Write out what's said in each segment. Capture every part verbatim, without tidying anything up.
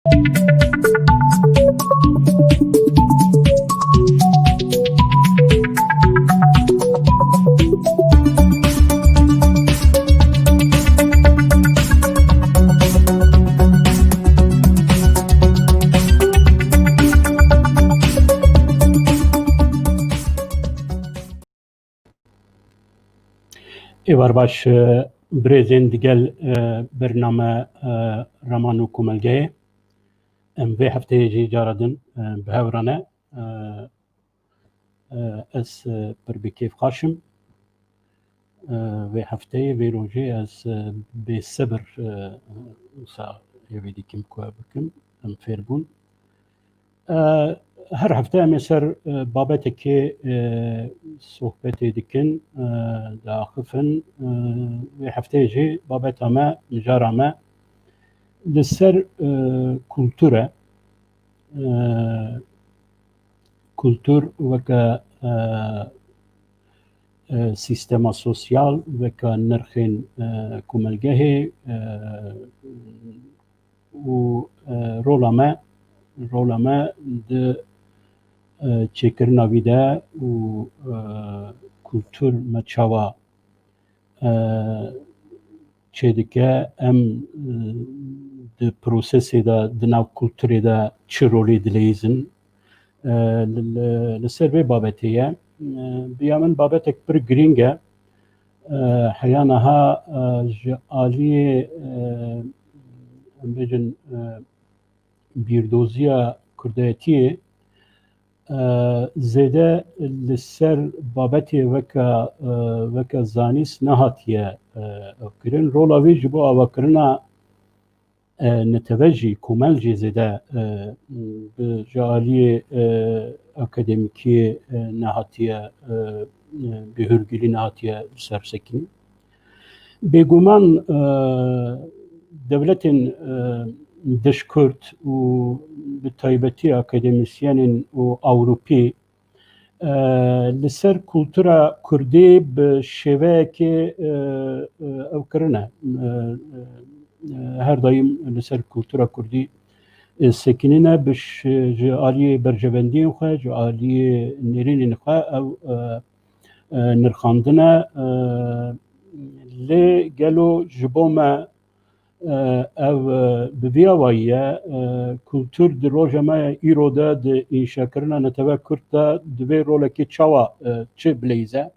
Êvar baş, e, birêzên digel, e, bername, e, Raman û Komelgeyê. Em vê hefteyê jî cara din, e, bi hev re ne. E, e, ez, e, pir bi kêfxaş im. E, vê hefteyê, vê rojê ez, e, bêsebir, e, wisa hêvî dikim ku bikim. Em fêr bûn. E, her hefte em ê ser, e, babetekê, e, sohbetê dikin, e, diaxifin. E, vê hefteyê jî babeta me, mijara me li ser, e, kultur e. E, kultur weke, e, e, sîstema sosyal, weke nirxên, e, komelgehê, e, û, e, rola me, rola me di, e, çêkirina wî de û, e, kultur me çawa, e, çêdike, em, e, di prosesê de, di nav kulturê de çi rolê dileyîzin? E, li, li, li ser vê babetê ye. E, bi ya min babetek pir girîng e. E, heya niha, e, ji aliyê, e, em bêjin, e, bîrdoziya kurdayetiyê, e, zêde li ser babetê weke, e, weke zanîst nehatiye, e, kirin. Rola wî ji bo avakirina, e, netewe jî, komel jî zêde, e, bi, ji aliyê, e, akademîkiyê, e, nehatiye, e, e, bihurgirî nehatiye li ser sekinî. Bêguman, e, dewletên, e, dişkurd û bi taybetî akademîsyenên û Ewropî, e, li ser kultura kurdî bi şêweyekê, e, e, ew kirine. E, e, her daîm li ser kultura kurdî, e, sekinîne bi ş-, ji aliyê berjewendiyên xwe, ji aliyê nêrînên xwe ew, e, e, nirxandine. E, lê gelo ji bo me, e, ev, e, bi vî awayî ye. E, kultur di roja me îro de, di înşakirina netewe kurd de divê rolekê çawa, e, çi bileyze?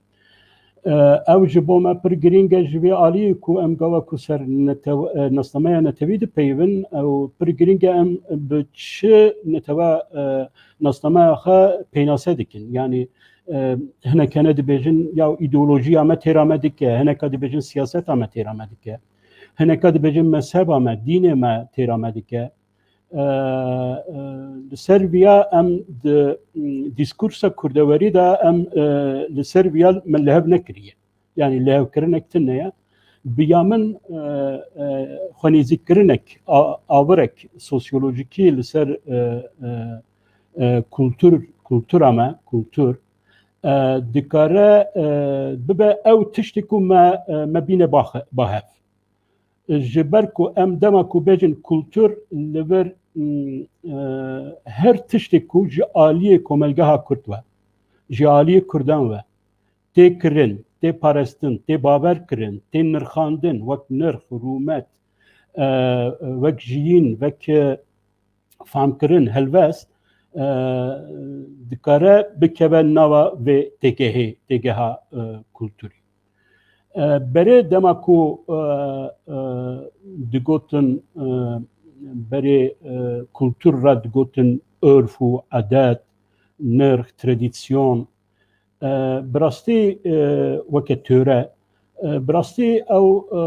E, ew ji bo me pir girîng e, ji vê aliyê ku em gava ku ser netew-, e, nasnameya netewî dipeyivin, ew pir girîng e em bi çi netewe, e, nasnameya xwe pênase dikin. Yanî, e, hinek hene dibêjin ya îdeolojiya me têra me dike, hineka dibêjin siyaseta me têra me dike. Hineka dibêjin mezheba me, dînê me têra me dike. E, e, li ser viya em di, m, dîskursa kurdewerî de em, e, li ser viya me li hev nekiriye. Yanî lihevkirinek tune ye. Bi ya min, e, e, xwenîzîkirinek, a-, awirek, sosyolojikî li ser, e, e, e, kultur, kultura me, kultur, e, dikare, e, bibe ew tiştê ku me, e, me bîne baxe-, bahev. Ji ber ku em dema ku bêjin kultur li vir, mm, e, her tiştê ku ji aliyê komelgeha Kurd ve, ji aliyê Kurdan ve tê kirin, tê parestin, tê bawer kirin, tê nirxandin wek nirx, rûmet, e, wek jiyîn, wek, e, famkirin, helwest, e, dikare bikeve nava vê têgehê, têgeha, e, kulturî. E, berê dema ku, e, e, digotin, e, berê, e, kultur re digotin örf û edet, nirx, tradisyon, e, bi rastî, e, weke töre, e, bi rastî ew, e,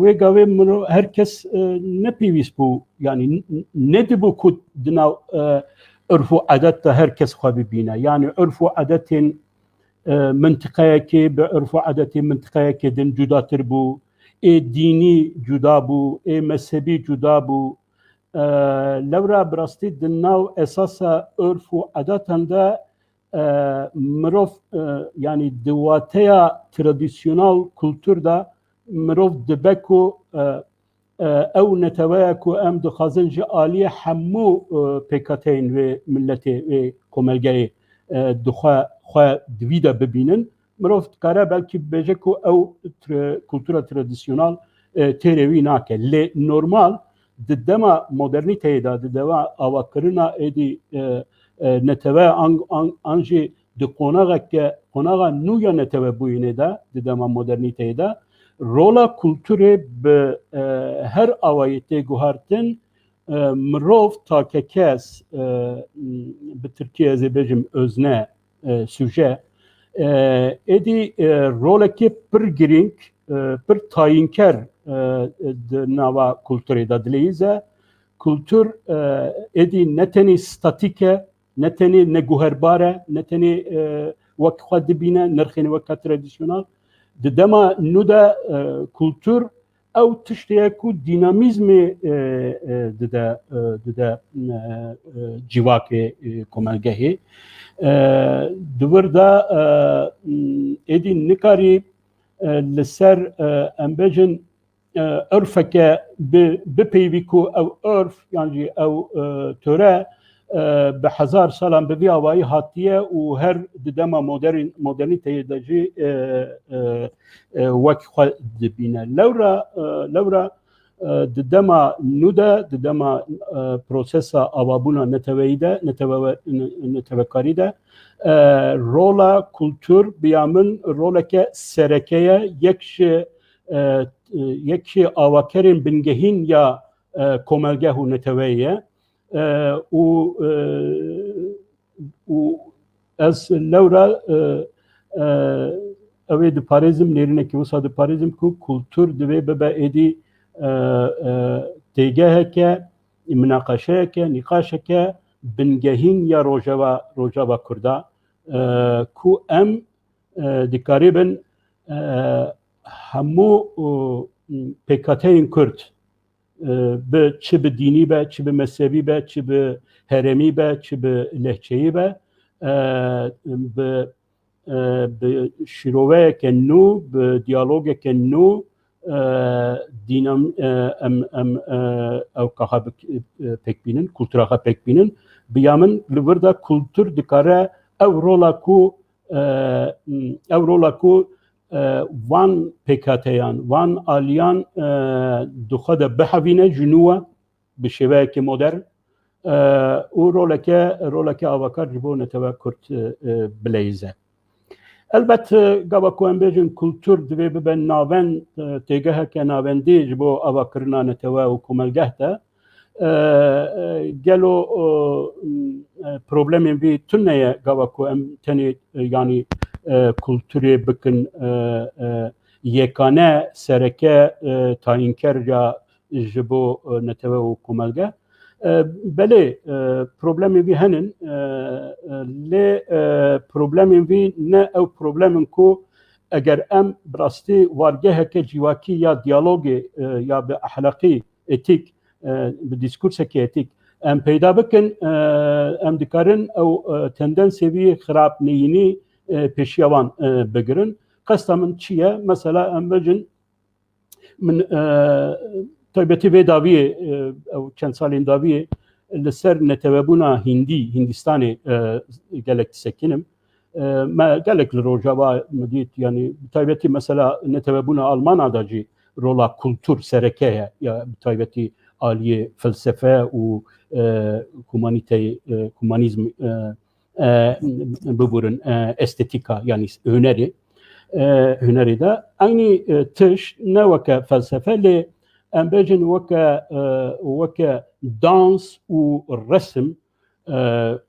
wê gavê miro-, her kes, e, ne pêwîst bû, yanî n-, n-, nedibû ku di nav, e, örf û edet de her kes xwe bibîne. Yanî örf û edetên, e, mintiqeyekê bi örf û edetên mintiqeyekê din cudatir bû, ê dînî cuda bû, ê mezhebî cuda bû. E, lewra bi rastî di nav esasa örf û edetan de, e, mirov, e, yanî di wateya tradisyonal kultur de mirov dibe ku, e, E, ew neteweya ku em dixwazin ji aliyê hemû, e, pêkhateyên wê miletê, wê komelgeyê, e, dixwe, xwe di vî de bibînin, mirov dikare belkî bibêje ku ew tra-, kultura tradisyonal, e, têrê wî nake. Lê normal di dema modernîteyê de, di dema avakirina êdî, e, e, netewe an, an, an jî di qonaxeke, qonaxa nû ya netewebûyînê de, di dema modernîteyê de, rola kulturê bi, e, her awayî tê guhartin, e, mirov, takekes, e, bi tirkî ez ê bêjim özne, e, sujet, e, êdî, e, rolekê pir girîng, e, pir tayînker, e, di nava kulturê de dileyîze. Kultur, e, êdî ne tenê statîk e, ne tenê neguherbar e, ne tenê, e, wek xwe dibîne, nirxên weke tradisyonal. Di dema nû de, e, kultur ew tiştê ye ku dînamîzmê, e, e, dide, e, dide, e, e, civakê, e, komelgehê. E, di wir de, e, m, êdî nikarî, e, li ser, e, em bêjin, e, urfeke bi, bipeyvî ku ew urf yan jî ew, e, töre, e, bi hezar salan bi vî awayî hatiye û her di dema modern, modernîteyê de jî, e, e, e, wek xwe dibîne. Lewra, e, lewra, e, di dema nû de, di dema, e, prosesa avabûna neteweyî de, netewe-, ne-, netewekarî de, e, rola kultur bi ya min roleke sereke ye, yek ji, e, yek ji avakerên bingehîn ya, e, komelgeh û neteweyê ye. E, û, e, û ez lewra, e, e, ew ê diparêzim, nêrînekî wisa diparêzim ku kultur divê bibe êdî, e, e, têgeheke, minaqeşeyeke, nîqaşeke bingehîn ya rojeva, rojeva Kurda, e, ku em, e, dikarîbin, e, hemû, e, pêkhateyên Kurd, e, bi, çi bi dînî be, çi bi mezhebî be, çi bi herêmî be, çi bi lehçeyî be, e, bi, e, bi şîroveyeke nû, bi diyalogeke nû, e, dînam-, e, em, em, e, ew kaxa bi, e, pêk bînin, kultura xwe pêk bînin. Bi ya min li vir de kultur dikare ew rola ku, e, ew rola ku, e, van pêkhateyan, van aliyan, e, di xwe de bihevîne ji nû ve, bi şêweyekî modern, e, û roleke, roleke avakar ji bo netewe Kurd, e, e, bileyîze. Elbet, e, gava ku em bêjin kultur divê bibe navend, e, têgeheke navendî ji bo avakirina netewe û komelgeh de. E, e, gelo, e, e, problemên vî tune ye gava ku em tenê, e, yanî, e, kulturê bikin, e, e, yekane, sereke, e, tayînker ya ji bo, e, netewe û komelge. E, belê, e, problemên vî henin, e, e, lê, e, problemên vî ne ew problem in ku eger em bi rastî wargeheke civakî ya diyalogê, e, ya bi ehlaqî, etîk, e, bi dîskursekê etîk em peyda bikin, e, em dikarin ew, e, tendensê vî xirab, neyînî, e, pêşiya wan, e, bigirin. Qesta min çi ye? Mesela em bêjin, min, e, taybetî vê dawiyê, e, ew çend salên dawiyê li ser netewebûna Hindî, Hindistanê, e, gelek disekinim. E, me gelek li Rojava min dît, yanî bi taybetî mesela netewebûna Almana de jî rola kultur sereke ye, ya bi taybetî aliyê felsefe û, e, humanîteyê, e, humanîzm, e, e, biburin, e, estetîka, yanî hunerê, e, hunerê de eynî, e, tişt ne weke felsefe, lê em bêjin weke, e, weke dans û resim, e,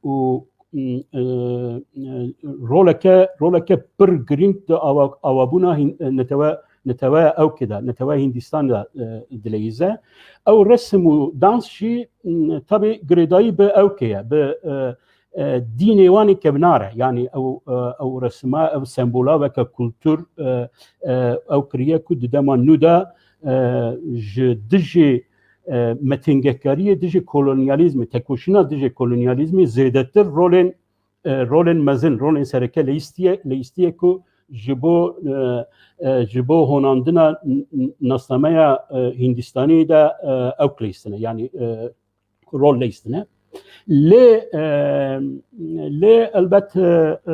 û, m, e, e, roleke, roleke pir girîng di awa-, awabûna hîn-, e, netewe, neteweya ewkê de, neteweya Hîndîstan de, e, dileyîze. Ew resim û dans jî, m, tabî girêdayî bi ewkê ye, bi, e, e, dînê wan ê kevnar e. Yanî ew, e, ew resima, ew sembola weke kultur, e, e, ew kiriye ku di dema nû de, e, ji dijî, e, metingekariyê dijî kolonyalîzmê, tekoşîna dijî kolonyalîzmê zêdetir rolên, e, rolên mezin, rolên sereke leyîstiye, leyîstiye ku Ji bo e, e, ji bo honandina n- n- nasnameya e, Hindistanî de e, ew leyîstine, yanî e, rol leyîstine. Lê e, lê elbet e, e,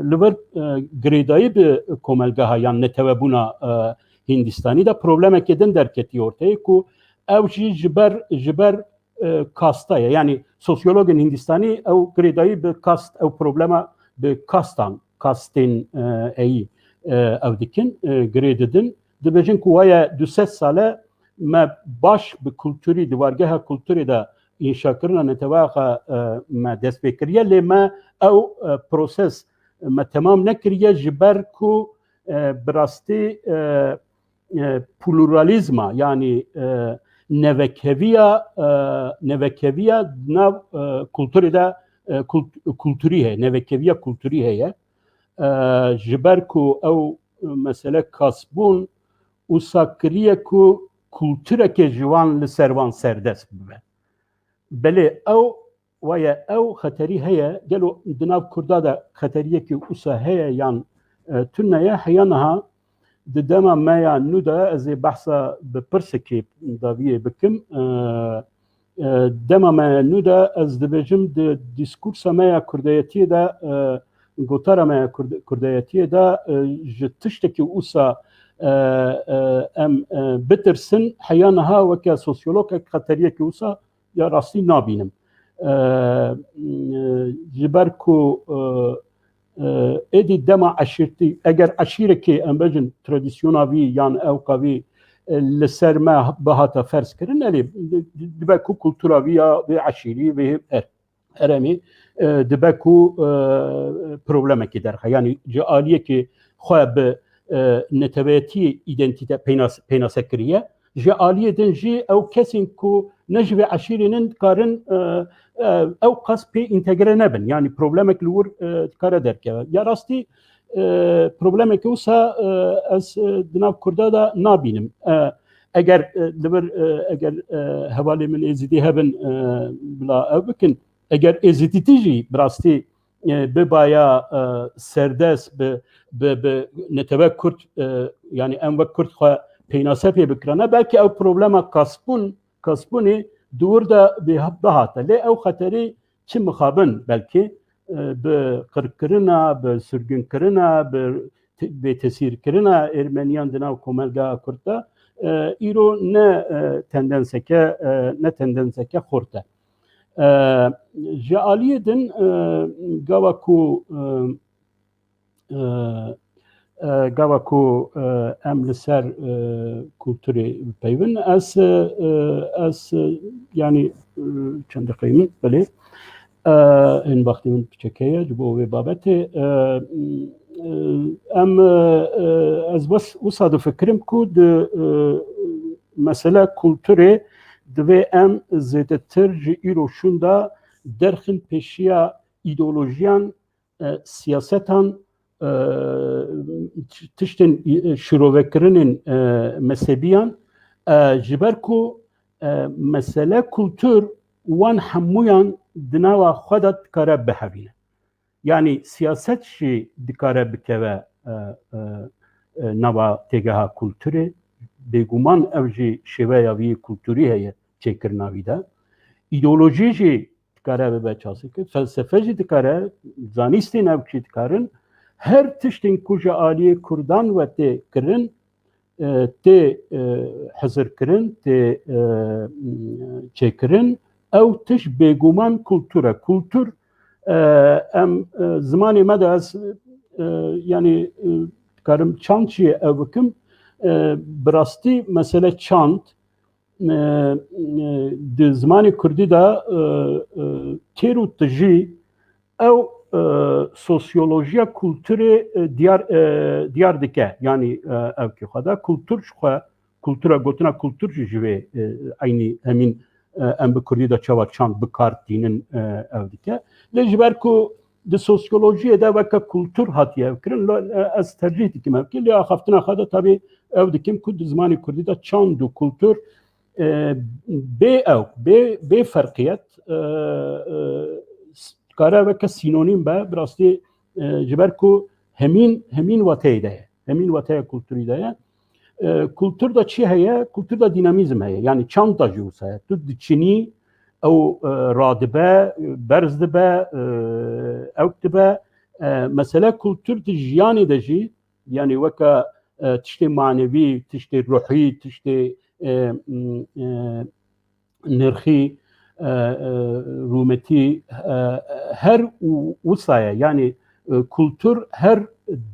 li vir e, girêdayî bi komelgeha yan netewebûna e, Hindistanî de problemekê din derketî orteyê ku ew jî ji ber ji ber e, kasta ye. Yanî sosyologên Hindistanî ew girêdayî bi kast, ew problema bi kastan, kastên e, eyî e, ew dikin, e, girê didin. Dibêjin ku waye du sed sale me baş bi kulturî, di wargeha kulturê de înşakirina neteweya xwe e, me dest pê kiriye, lê me ew e, proses me temam nekiriye, ji ber ku e, bi rastî e, e, pluralîzma, yanî e, nevekeviya e, nevekeviya di nav e, kulturê de e, kult- kulturî heye, nevekeviya kulturî heye. E, ji ber ku ew mesele kasbûn û sakiriye ku kulturekê ji wan li ser wan serdest bibe. Belê ew waye ew xeterî heye. Gelo di nav Kurda de xeteriyekî wisa heye yan e, tune ye? Heya niha di dema me ya nû de, ez ê behsa bi pirsekê dawiyê bikim. E, e, dema me ya nû de ez dibêjim di dîskursa me ya kurdayetiyê de, e, gotara me ya kurd- kurdayetiyê de e, ji tiştekî wisa e, e, em e, bitirsin, heya niha weke sosyologek xeteriyekî wisa ya rastî nabînim. E, e, ji ber ku e, e, êdî dema eşîrtî, eger eşîrekê em bêjin tradisyona vî yan ewka vî e, li ser me bihata ferz kirin, erê dibe ku kultura vî ya vê eşîrî, vê her- heremê e, dibe ku e, problemekî derxe. Yanî ji aliyekê xwe bi e, neteweyetiyê, îdentîte peynas- peynase kiriye. Ji aliyê din jî ew kesên ku ne ji vê eşîrê nin dikarin e, e, ew qas pê întegre nebin. Yanî problemek li wir e, dikare derkeve. Ya rastî e, problemeke wisa e, ez e, di nav Kurda de nabînim. E, eger e, li vir e, eger e, hevalê min Êzidî hebin e, bila ew bikin. Eger Êzidîtî jî bi rastî e, bibaya e, serdest bi, bi, bi netewe Kurd, e, yanî em wek Kurd xwe peynase pê bikirane, belkî ew problema kasbûn, kasbûnê di wir de bê- bihate. Lê ew xeterî çi mixabin belkî e, bi qirkirina, bi sirgunkirina, bi te- bêtesîrkirina Ermeniyan di nav komelgeha Kurd de e, îro ne e, tendenseke e, ne tendenseke xurt e. E, ji aliyê din e, gava ku e, e, e, gava ku e, em li ser e, kulturê peyvin, ez e, ez e, yanî e, çend deqeyê min belê e, hin wextê min piçeke ye ji bo vê babetê. E, e, em e, e, ez wes wisa difikirim ku di e, mesele kulturê divê em zêdetir ji îro şûnda derxin pêşiya îdeolojiyan, e, siyasetan, e, tiştên, e, şirovekirinên e, mezhebiyan, e, ji ber ku e, mesele kultur wan hemûyan di nava xwe de dikare bihevîne. Yanî siyaset jî dikare bikeve e, e, e, nava têgeha kulturê. Bêguman ev jî şêweya vî kulturî heye çêkirina vî de. Îdeolojî jî dikare bibe çasik. Felsefe jî dikare, zanîstên ev jî dikarin. Her tiştên ku ji aliyê Kurdan ve tê kirin, e, tê e, hizirkirin, tê e, çêkirin, ew tişt bêguman kultur e. Kultur, e, em e, zimanê me de ez e, yanî e, dikarim çand jî ev bikim. E, bi rastî mesele çand e, e, di zimanê kurdî de e, e, têr û tijî ew e, sosyolojiya kulturê e, diyar e, diyar dike. Yanî e, ev kî xwe de kultur ji xwe, kultura, gotina kultur jî ji vê e, eynî hemîn e, em bi kurdî de çawa çand bi kar tînin e, ev dike. Lê ji ber ku di sosyolojiyê de weke kultur hatiye ev kirin, lo- e, ez tercîh dikim ev kî. Lê axaftina xwe de tabî ev dikim ku di zimanê kurdî de çand û kultur e, bê ew, bê, bê ferqiyet e, e, s- dikare weke sînonîm be, bi rastî e, ji ber ku hemîn, hemîn wateyê de ye. Hemîn wateya kulturî de ye. E, kultur de çi heye? Kultur de dînamîzm heye. Yani çand de jî wisa ye. Tu diçinî, ew, e, radibe, berz dibe, e, ewk dibe. E, mesele kultur di jiyanê de jî, yani weke, e, tiştê manevî, tiştê ruhî, tiştê, e, m, e, nirxî, e, e, rûmetî, e, her û wisa ye. Yani, e, kultur her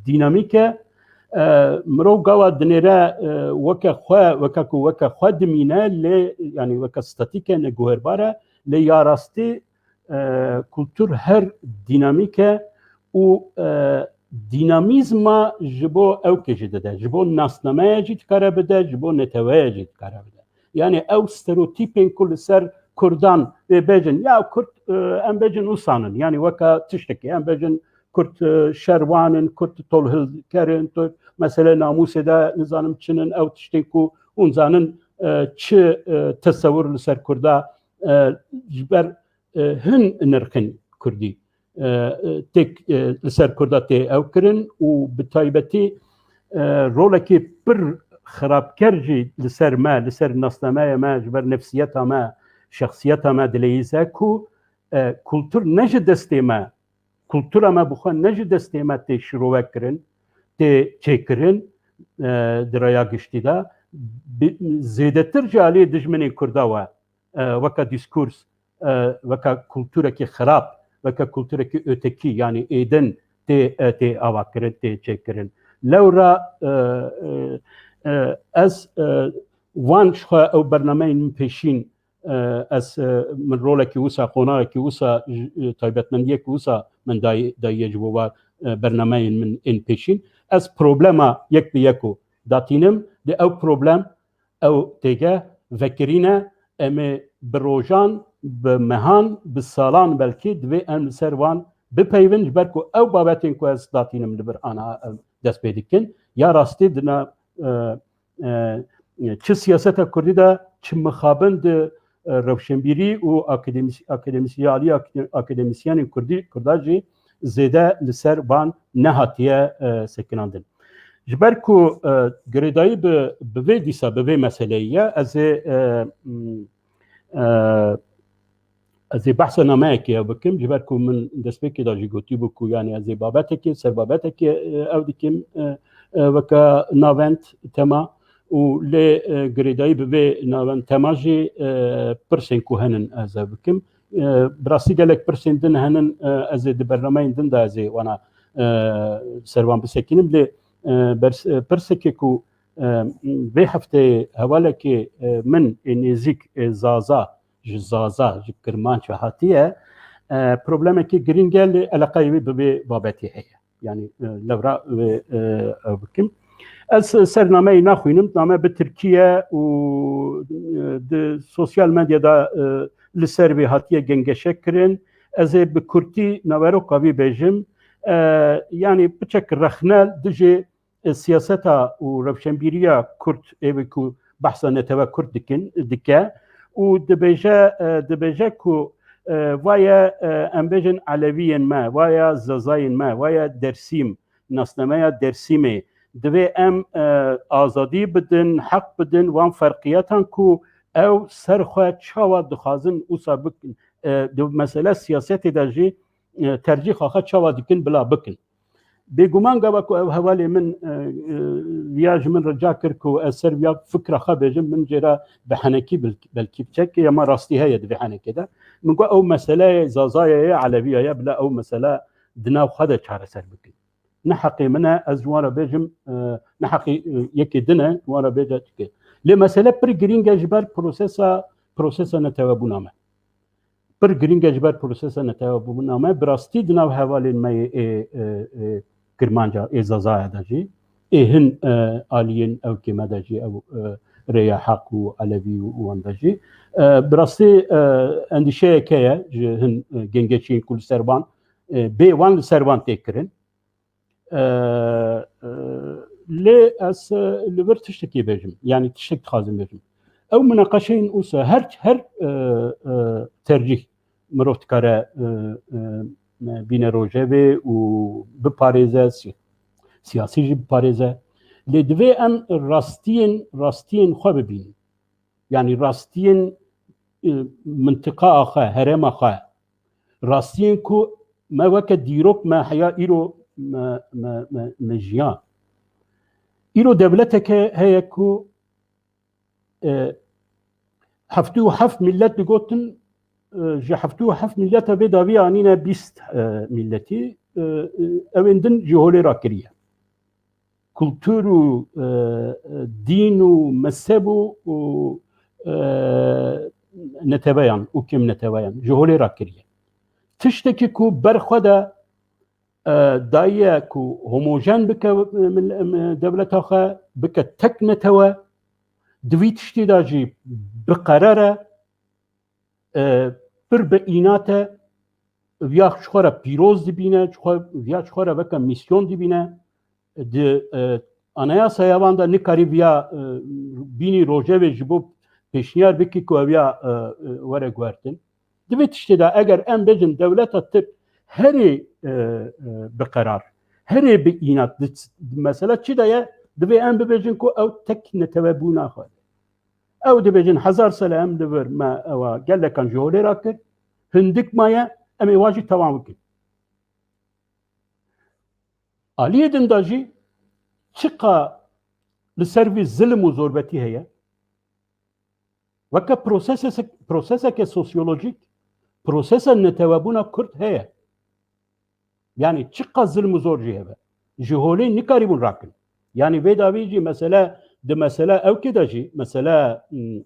dînamîk e. E, mirov gawa dinêre, e, weke xwe, weke ku weke xwe dimîne, lê, yani weke statîk e, neguherbar e, lê ya rastî, e, kultur her dînamîk e û, e, dînamîzma ji bo ewkê jî dide, ji bo nasnameya jî dikare bide, ji bo neteweya jî dikare bide. Yani ew stereotîpên ku li ser Kurdan wê bêjin, ya Kurd, e, em bêjin wisa nin, yani weke tiştekî, em bêjin Kurd, e, şerwan in, Kurd tolhilker in, tu mesele namûsê de nizanim çi nin, ew tiştên ku hûn zanin, e, çi, e, tesewir li ser Kurda, e, ji ber, e, hin nirxên Kurdî, e, e, têk, e, li ser Kurda tê ew kirin û bi taybetî, e, rolekî pir xirabker jî li ser me, li ser nasnameya me, ji ber nefsiyeta me, şexsiyeta me dileyîze ku, e, kultur ne ji destê me, kultura me bi xwe ne ji destê me tê şirove kirin, tê çêkirin, e, di raya giştî de, bi, zêdetir ji aliyê dijminên Kurda we, e, weke dîskurs, e, weke kulturekî xirab, weke kulturekî ötekî, yani êdin tê, e, tê avakirin, tê çêkirin. Lewra, e, e, e, ez, e, wan ji xwe ew bernameyên min pêşîn, e, ez, e, min rolekî wisa, qonaxekî wisa, ji, e, taybetmendiyekî wisa min dayî, dayiye ji bo va, e, bernameyên min ên pêşîn. Ez problema yek bi yek û datînim, di ew problem, ew têge vekirîne, em ê bi rojan, bi mehan, bi salan belkî divê em li ser wan bipeyvin, ji ber ku ew babetên ku ez datînim li vir ana em dest pê dikin, ya rastî dina, e, e, çi siyaseta kurdî de, çi mixabin di, e, rewşenbîrî û akademîs-, akademîsiyalî, akademîsyenên kurdî, kurda jî zêde li ser van nehatiye, e, sekinandin. Ji ber ku, e, girêdayî bi, bi vê dîsa, bi vê meseleyê ye, ez ê, e, m, e, ez ê behsa nameyekê ew bikim, ji ber ku min destpêkê de jî gotîbû ku, yani, ez ê babetekê, ser babetekê, e, ew dikim, e, e, weke navend tema û lê, e, girêdayî bi vê navend tema jî, e, pirsên ku henin ez ew bikim. E, bi rastî gelek pirsên din henin, e, ez ê di bernameyên din de ez ê wana, e, ser wan bisekînim. Lê, e, bers-, e, pirsekê ku, e, vê hefteyê hevalekê, e, min ê nêzîk, ê Zaza, ji Zaza, ji Kirmanc ve hatiye, e, problemekî girîng e, lê eleqeyê wî bi vê babetê heye. Yani, e, lewra wê, e, ew bikim. Ez ser nameyê naxwînim, name bi tirkî ye û, e, di sosyal medyada, e, li ser wê hatiye gengeşe kirin. Ez ê bi kurtî naveroka wî bêjim. E, yani piçek rexne dijî, e, siyaseta û rewşenbîriya kurd, ê wê ku behsa netewe kurd dikin, dike û dibêje, e, dibêje ku, e, vaye, e, em bêjin Elewiyên me, vaye Zazayên me, vaye Dersîm, nasnameya Dersîmê. Divê em, e, azadî bidin, heq bidin wan ferqiyetan ku ew ser xwe çawa dixwazin wisa bikin. E, di mesele siyasetê de jî, e, tercîha xwe çawa dikin bila bikin. Bêguman gava ku ew hevalê min, e, e, viya ji min rica kir ku ez ser viya fikra xwe bêjim, min jê re bi henekî bil-, belkî biçek, ya ma rastî heye di vê henekê de. Min got ew meseleyê Zazayê ye, Elewiya ye, bila ew mesele di nav xwe de çareser bikin. Ne heqê min e, ez ji wan re bêjim, e, ne heqê, e, yekê din e, ji wan re bêje çike. Lê mesele pir girîng e ji ber prosesa, prosesa netewebûna me. Pir girîng e ji ber prosesa netewebûna me. Bi rastî di nav hevalên me yê ê, ê, ê Kirmanca, ê Zazaya de jî, ê hin, e, aliyên ewkê me de jî, ew, e, Rêya Heq û Elewî û wan de jî. E, bi rastî, e, endîşeyeke ye ji hin, e, gengeçiyên ku li ser van, e, bê wan li ser van tê kirin. E, e, lê ez, e, li vir tiştekî bêjim. Yanî tiştek dixwazim bêjim. Ew minaqeşeyên wisa her, her, e, e, tercîh mirov dikare, e, e, bîne rojevê û biparêze, si-, siyasî jî biparêze. Lê divê em rastiyên, rastiyên xwe bibînin. Yanî rastiyên, e, mintiqaa xwe, herêma xwe. Rastiyên ku me weke dîrok me heya îro me, me, me, me jiya. Îro dewleteke heye ku, e, heftê û heft millet digotin, e, ji heftê û heft milleta vê dawî anîne bîst, e, milletî, e, e, ew ên din ji holê rakiriye. Kultur û, e, e, dîn û mezheb û, û, e, neteweyan û kêm neteweyan ji holê rakiriye. Tiştekî ku ber xwe de, e, dayiye ku homojen bike, e, mil-, e, dewleta xwe, bike tek netewe, di vî tiştî de jî bi qerar e, e, pir bi înat e, viya ji xwe re pîroz dibîne, ji xwe, viya ji xwe re weke mîsyon dibîne. Di, e, anayasaya wan de nikarî viya, e, bînî rojevê ji bo pêşniyar bikî ku ev ya, e, e, were guhertin. Di vê tiştê de eger em bêjin dewleta Tirk herê, e, e, bi qerar, herê bi înat, di, di mesela çi de ye, divê em bibêjin ku ew tek netewebûna xwe. Ew dibêjin hezar sal e em li vir me ewa gelekan ji holê rakir, hindik maye, em ê wan jî tewam bikin. Aliyê din de jî çiqa li ser vî zilm û zorbetî heye, weke prosesek-, proseseke sosyolojîk, prosesa netewebûna Kurd heye. Yanî çiqa zilm û zor jî hebe, ji holê nikarîbûn rakin. Yanî vê dawî jî mesele, di mesele ewkê de jî, mesele, m,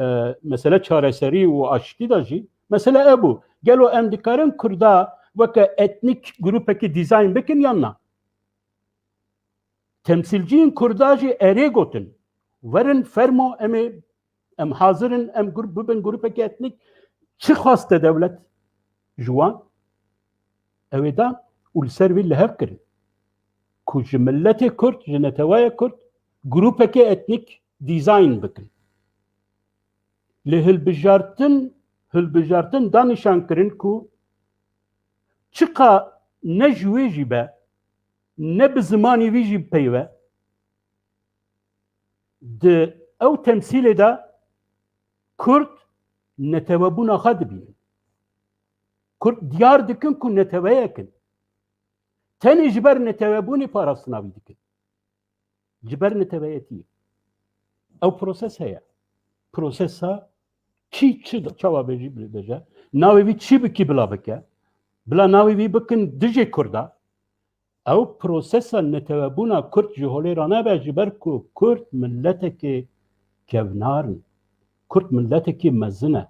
e, mesele çareserî û aştî de jî, mesele ev bû. Gelo em dikarin Kurda weke etnîk grûpekî dîzayn bikin yan na? Temsîlciyên Kurda jî erê gotin, werin fermo em ê, em hazir in, em grup bibin grûpekî etnîk, çi xweste dewlet ji wan, ew ê dan û li ser vî li hev kirin ku ji miletê Kurd, ji netewaya Kurd grûpekê etnîk dîzayn bikin. Lê hilbijartin, hilbijartin da nîşan kirin ku çiqa ne ji wê jî be, ne bi zimanî vî jî peyve, di ew temsîlê de Kurd netewebûna xwe dibînin. Kurd diyar dikin ku neteweyek in. Tenê ji ber netewebûnê parastina wî dikin. Ji ber neteweyetiyê. Ew proses heye. Prosesa kî çi, çawa bêjî bêje, navê wî çi bikî bila bike, bila navê wî bikin dijê Kurda. Ew prosesa netewebûna Kurd ji holê ranebe, ji ber ku Kurd miletekê kevnar in. Kurd miletekî mezin e.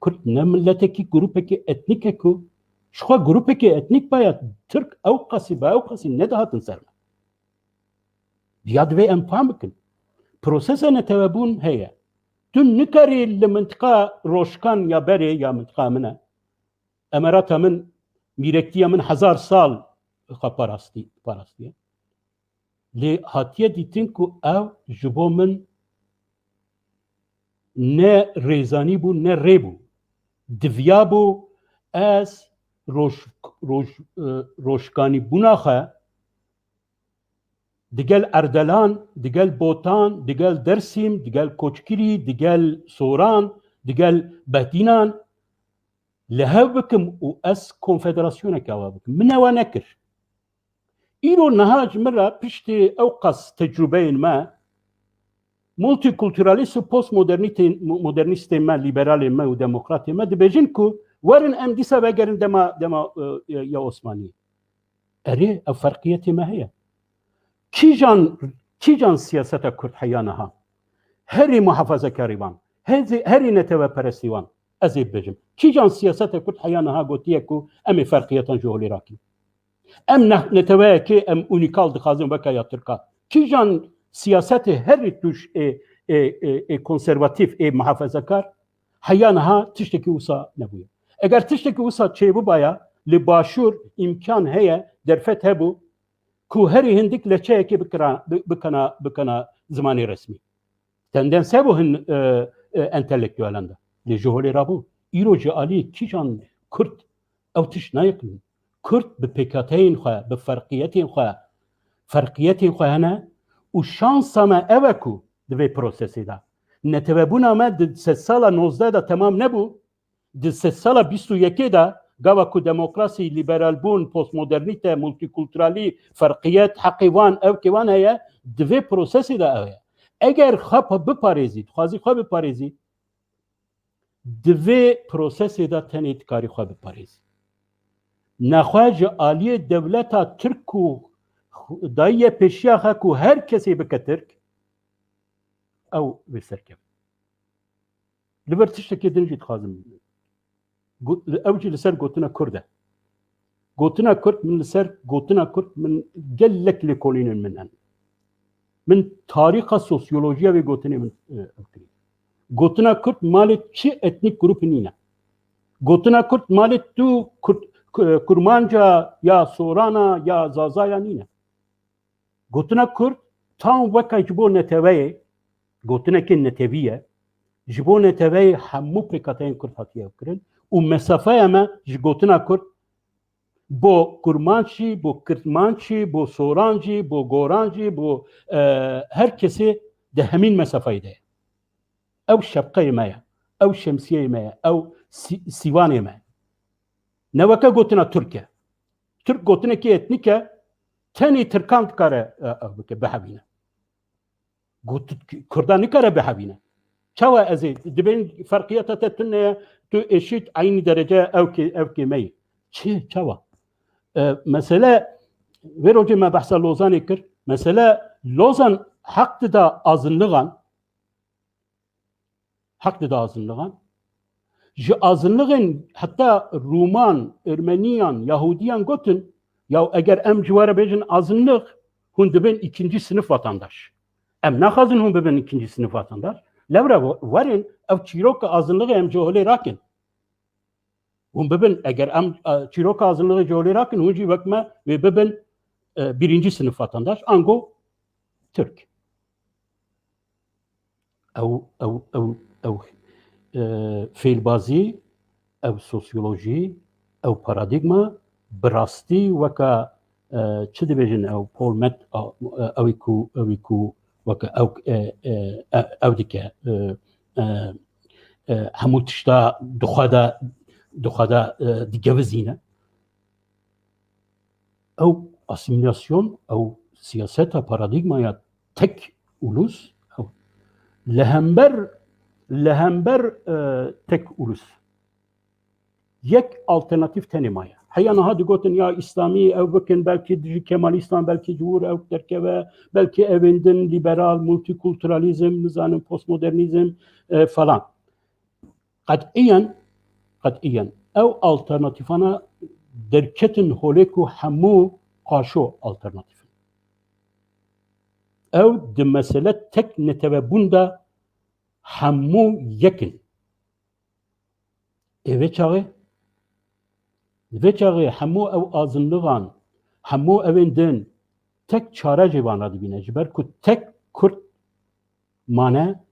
Kurd ne miletekî, grûpekî etnîk e ku ji xwe grûpekî etnîk baya Tirk ew qasî be, ew qasî nedihatin ser me. Ya divê em fam bikin. Prosesa netewebûn heye. Tu nikarî li mintiqa Roşkan ya berê ya mintiqa min e. Emerata min, mîrektiya min hezar sal xwe parastî-, parastiye. Lê hatiye dîtin ku ew ji bo min ne rêzanî bû, ne rê bû. Diviya bû ez roj-, roj-, e, rojkanîbûna xwe digel Erdelan, digel Botan, digel Dersîm, digel Koçkirî, digel Soran, digel Behdînan li hev bikim û ez konfederasyoneke ava bikim. Min ewa nekir. Îro niha ji min re piştî ew qas tecrûbeyên me, multikulturalîst û postmodernîtên, modernîstên me, lîberalên me û demokratên me dibêjin ku werin em dîsa vegerin dema, dema, e, ya Osmaniyê. Erê, ev ferqiyetê me heye. Kîjan, kîjan siyaseta Kurd heya niha? Herî muhafazakarî wan, hezê-, herî neteweperestî wan, ez ê bibêjim. Kîjan siyaseta Kurd heya niha gotiye ku em ê ferqiyetan ji holê rakin? Em ne-, neteweyekê em unîkal dixwazin weke ya Tirka. Kîjan siyasetê herî tûj ê, ê, ê, ê konservatîf, ê muhafazakar heya niha tiştekî wisa nebûye. Eger tiştekî wisa çêbibaya, li Başûr îmkan heye, derfet hebû ku herî hindik lehçeyekê bikira-, bi-, bikana, bikana zimanê resmî. Tendens hebû hin, e, e, entelektuelan de. Lê ji holê rabû. Îro ji alî kîjan Kurd ew tişt nayeqînin. Kurd bi pêkhateyên xwe, bi ferqiyetên xwe, Ferqiyetên xwe hene û şansa me ev e ku di vê prosesê de netewebûna me di sedsala nozdeh de temam nebû. Di sedsala bîst û yekê de gava ku demokrasî, liberalbûn, postmodernîte, multikulturalî, ferqiyet, heqê wan, ewkê wan heye, di vê prosesê de ew heye. Eger xwe pa-, biparêzî, dixwazî xwe biparêzî, di vê prosesê de tenê dikarî xwe biparêzî. Nexwe ji aliyê dewleta Tirk ku dayiye pêşiya xwe ku her kesê bike Tirk, ew vê serkeve. Li vir tiştekê din jî dixwazim. Got-, ew jî li ser gotina Kurd e. Gotina Kurd, min li ser gotina Kurd, min gelek lêkolînên min hene. Min tarîxa sosyolojiya vê gotinê min, e, ev kirî. Gotina Kurd malê çi etnîk grûpî nîne. Gotina Kurd malê tu Kurd, Ku-, Kurmanca ya Sorana ya Zazaya nîne. Gotina Kurd tam weke ji bo neteweyê, gotinekê netewî ye, ji bo neteweyê hemû pêkhateyên Kurd hatiye ew kirin û mesafeya me ji gotina Kurd bo Kurmanc jî, bo Kirmanc jî, bo Soran jî, bo Goran jî, bo, e, her kesê di hemîn mesafeyê de ye. Ew şepqeyê me ye, ew şemsiyeyê me ye, ew sî-, sîwanê me ye. Ne weke gotina Tirk e. Tirk gotinekî etnîk e, tenê Tirkan dikare, e, ew bike, bihevîne. Got-, Kurdan nikare bihevîne. Çawa ez ê, dibên ferqiyeta te tune ye, tu eşît eynî derece ewkê, ewkê me yî. Çi, çawa? E, mesele, vê rojê me behsa Lozanê kir. Mesele Lozan heq dida azinligan, heq dida azinligan. Ji azinlixên heta Rûman, Ermeniyan, Yahudiyan gotin, ya eger em ji we re bêjin azinlix, hûn dibin ikinci sınıf vatandaş. Em naxwazin hûn bibin ikinci sınıf vatandaş. Lewra we-, werin ev çîroka azinlixê em ji holê rakin. Hûn bibin, eger em, e, çîroka azinlixê ji holê rakin, hûn jî wek me wê bibin, e, birinci sınıf vatandaş, ango Tirk. Ew, ew, ew, ew, e, fêlbazî, ew sosyolojî, ew paradîgma bi rastî weka, e, çi dibêjin ew Paul Met, a, e, ew ê ku, ew ê ku weke ew, e, e, e, ew dike, e, e, e, hemû tişta di xwe de, di xwe de, e, digevizîne. Ew asîmîlasyon, ew siyaseta, paradîgmaya tek ulus, ew li hember, li hember, e, tek ulus. Yek alternatîf tenê maye. Heya niha digotin ya îslamî ew bikin, belkî dijî kemalîstan, belkî ji wir ew derkeve, belkî evên din, lîberal, multîkulturalîzm, nizanim, postmodernîzm, e, falan. Qet'iyen, qet'iyen ew alternatîfana derketin holê ku hemû qaşo alternatîf in. Ew di mesele tek netewebûn de hemû yek in. Ê vê çaxê, vê çaxê hemû ew azinligan, hemû evên din tek çare jê van re dibîne, ji ber ku tek Kurd mane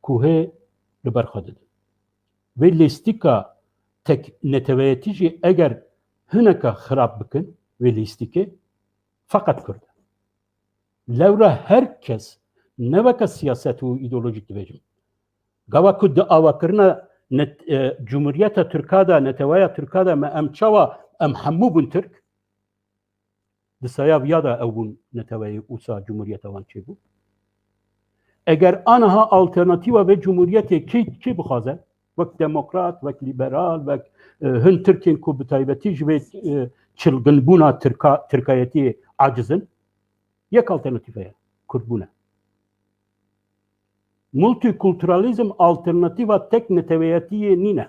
ku hê li ber xwe didin. Vê lîstîka tek neteweyetî jî eger hineka xirab bikin vê lîstîkê, feqet Kurd e. Lewra her kes ne weke siyaset û îdeolojîk dibêjim. Gava ku di avakirina net-, e, Cumhuriyeta Tirka de, neteweya Tirka de me em çawa em hemû bûn Tirk? Di saya viya de ew bûn neteweyê wisa cumhuriyeta wan çêbû. Eger aniha alternatîfa vê cumhuriyetê kê, kê bixwaze? Wek demokrat, wek lîberal, wek, e, hin Tirkên ku bi taybetî ji vê, e, çilginbûna Tirka-, Tirkayetiyê aciz in. Yek alternatîf heye, Kurdbûn e. Multikulturalîzm alternatîfa tek neteweyetiyê nîne.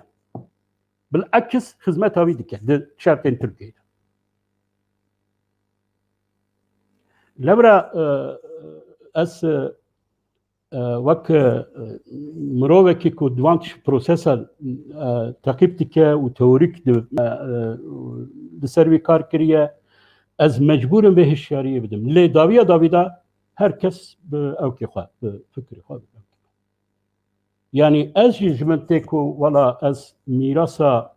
Bil'eks xizmeta wî dike di şertên Tirkiyeyê de. Lewra, e, ez, e, e, wek, e, mirovekî ku di van tişt prosesa, e, teqîb dike û teorîk di, e, e, li ser wî kar kiriye, ez mecbûr im vê hişyariyê bidim. Lê dawiya dawî de her kes bi ewkê xwe, bi fikrê xwe, bi ewkê xwe. Yanî ez jî ji min tê ku wela ez mîrasa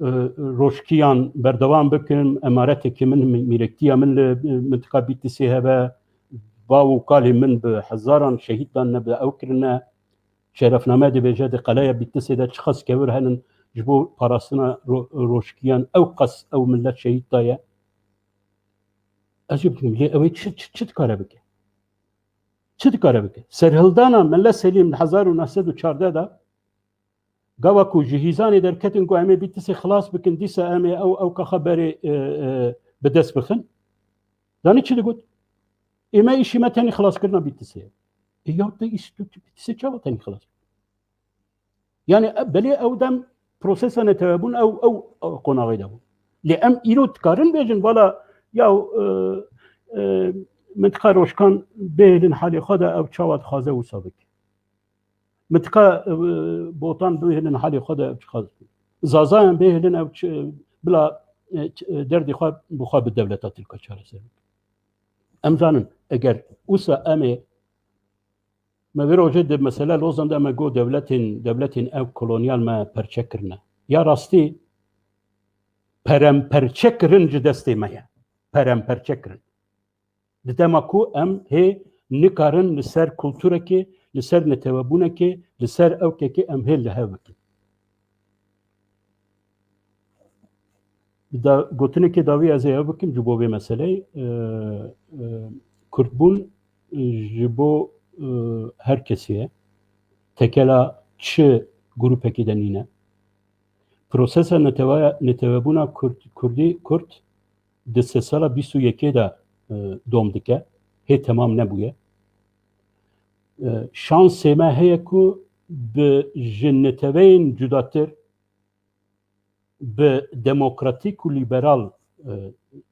e, rojkiyan berdewam bikim, emaretekî min, mîrektiya min li, e, mintiqa Bîtisê hebe, bav û kalê min bi hezaran şehîd dan, ne bi ew kirine. Şerefname dibêje, di qeleya Bîtisê de çiqas kevir henin ji bo parastina ro-, rojkiyan, ew qas ew millet şehîd daye. Ez jî bikim, lê ew ê çi, çi, çi dikare bike? Çi dikare bike? Serhildana Mele Selîm di hezar û neh sed û çardeh de, gava ku ji hîzanê derketin ku em ê Bîtisê xilas bikin, dîsa em ê ew, ew kaxa berê, e, e, bi dest bixin. Zanî çi digot? Ê me îşî me tenê xilaskirina Bîtisê ye. Ê ya te îş tu, tu Bîtisê çawa tenê xilas? Yani, e, belê ew dem prosesa netewebûn ew, ew, ew qonaxê de bû. Lê em îro dikarin bêjin, vala ya, e, e, mintiqa Rojkan bêhêlin halê xwe de, ew çawa dixwaze wisa bike. Mintiqa, e, Botan bêhêlin halê xwe de, ev çiqas. Zazayan bêhêlin, ev çi, bila, e, ç-, e, derdê xwe bi xwe bi dewleta Tirka çareser bike. Em zanin, eger wisa em ê, me vê rojê di mesele Lozan de me got dewletên, dewletên ev kolonyal me perçe kirine. Ya rastî peremperçe kirin ji destê me ye. Peremperçe kirin. Di dema ku em hê nikarin li ser kulturekê, li ser netewebûnekê, li ser ewkekê em hê li hev bikin. Di da-, gotinekê dawî ez ê ew bikim ji bo vê meseleyê. E, e, Kurdbûn ji bo, e, her kesî ye. Tekela çi grûpekî de nîne. Prosesa netewe-, netewebûna Kurd, Kurdî, Kurd di sê sala bîst û yekê de, e, dom dike. Hê temam nebûye. E, şansê me heye ku bi ji neteweyên cudatir, bi demokratîk û lîberal, e,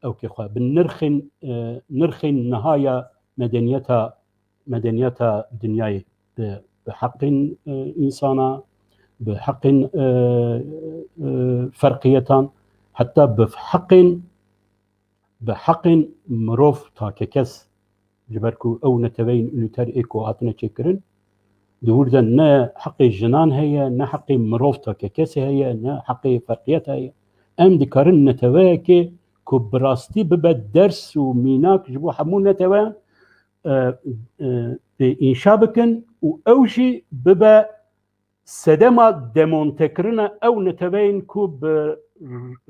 ewkê xwe, bi nirxên, e, nirxên niha ya medeniyeta, medeniyeta dinyayê, bi, bi heqên, e, însana, bi heqên, e, e, ferqiyetan, heta bi heqên, bi heqên mirov takekes, ji ber ku ew neteweyên unîter ê ku hatine çêkirin, di wir de ne heqê jinan heye, ne heqê mirov takekesê heye, ne heqê ferqiyet heye. Em dikarin neteweyekê ku bi rastî bibe ders û mînak ji bo hemû neteweyan, e, e, tê înşa bikin û ew jî bibe sedema demontekirina ew neteweyên ku bi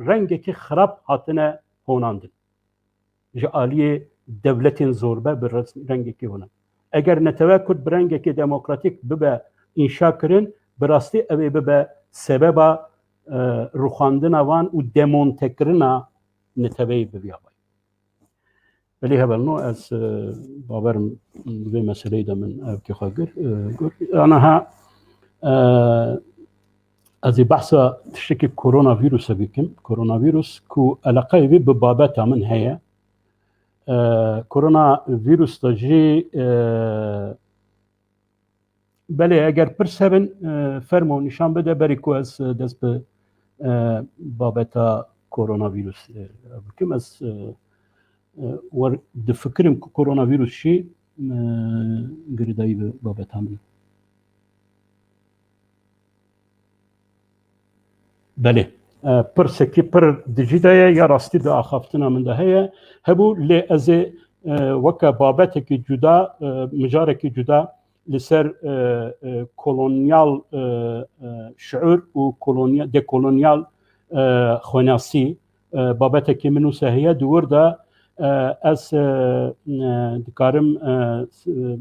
rengekî xirab hatine honandin. Ji aliyê dewletên zorbe bi res-, rengekî honan. Eger netewe Kurd bi rengekî demokratîk bibe înşa kirin, bi rastî ew ê bibe sebeba, e, rûxandina wan û demontekirina neteweyê bi vî awayî. Belê hevalno, ez, e, bawerim vê meseleyê de min evkê xwe gir, e, gur. Anaha, e, ez ê behsa tiştekî koronavîrusê bikim. Koronavîrus ku eleqeyê wî bi babeta min heye. E, koronavîrus de jî, e, Belê, eger pirs hebin, e, fermo nîşan bide, berî ku ez, e, dest bi, e, babeta koronavîrus, e, bikim. Ez, e, e, wer difikirim ku koronavîrus jî, e, girêdayî bi babeta min. Belê. E, pirsekî pir di cî de ye, ya rastî di axaftina min de heye. Hebû, lê ez ê, e, weke babetekî cuda, e, mijarekî cuda li ser, e, e, kolonyal, e, e, şiûr û kolonya-, dekolonyal, e, xwenasî, e, babetekî min wisa heye. Di wir de, e, ez, e, e, dikarim, e, s-, e,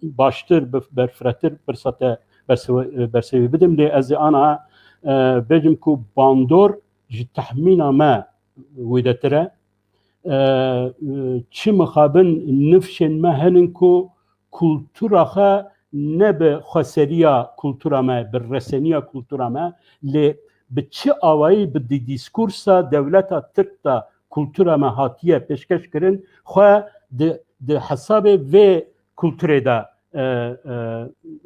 baştir, bi-, berfirehtir pirsa te bersewe-, e, bersevê bidim. Lê ez ê ana, e, bêjim ku bandor ji tehmîna me wêdetir e. E, e, çi mixabin nifşên me henin ku kultura xwe ne bi xweseriya kultura me, bi reseniya kultura me, lê bi çi awayî bi di-, dîskursa dewleta Tirk de kultura me hatiye pêşkeş kirin, xwe di, di hesabê vê kulturê de, e, e,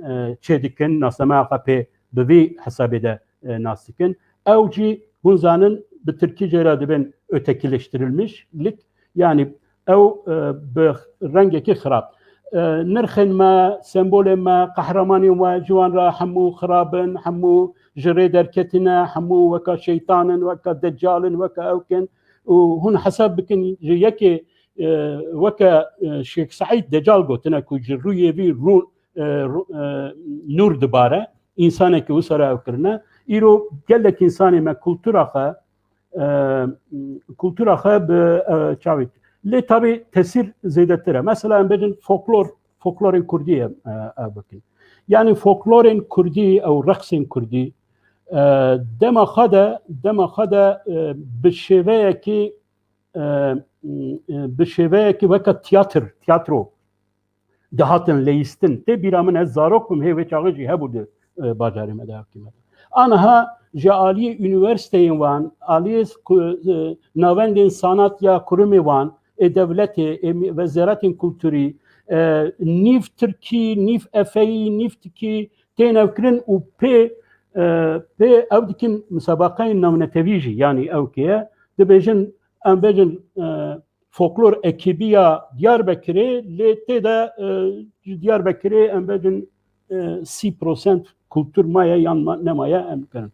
e, çê dikin, nasnameya xwe pê bi vî hesabê de, e, nas dikin. Ew jî hûn zanin bi tirkî jê re dibên ötekileştirilmişlik, yanî ew, e, bi rengekî xirab. e, nirxên me, sembolên me, qehremanên we ji wan re hemû xirab in, hemû ji rê derketine, hemû weka şeytan in, weka deccal in, weka ewk in. Û hûn hesab bikin, ji yekê, e, weke, e, Şêx Seîd Deccal gotine ku ji rûyê vî rû-, e, rû-, e, nûr dibare, însanekî wisa re ew kirine. Îro gelek însanê me kultura xwe, e, kultura xwe bi, e, çavê. Lê tabî tesîr zêdetir e. Mesela em bêjin folklor, folklorên kurdî em, e, ew bikin. Yanî folklorên kurdî ew reqsên kurdî, e, dema xwe de, dema xwe de, e, bi şêveyekî, e, e, bi şêveyekî weke tiyatr, tiyatro dihatin leyîstin. Tê bîra min, ez zarok bim, hê wê çaxê jî hebû di, e, bajarê me de, hevkê me de. Aniha ji aliyê unîversîteyên wan, aliyê ku-, e, navendên sanat ya kurimê wan, ê dewletê, ê mi-, wezeretên kulturî, e, nîv tirkî, nîv efeyî, nîv tikî tên ew kirin û pê, e, pê ew dikin misabaqeyên navnetewî jî, yanî ew kê ye, dibêjin, em bêjin, e, folklor ekîbî ya Diyarbekirê, lê tê de, e, ji Diyarbekirê em bêjin, e, sî prosent kultur maye yan ma-, nemaye em kirin.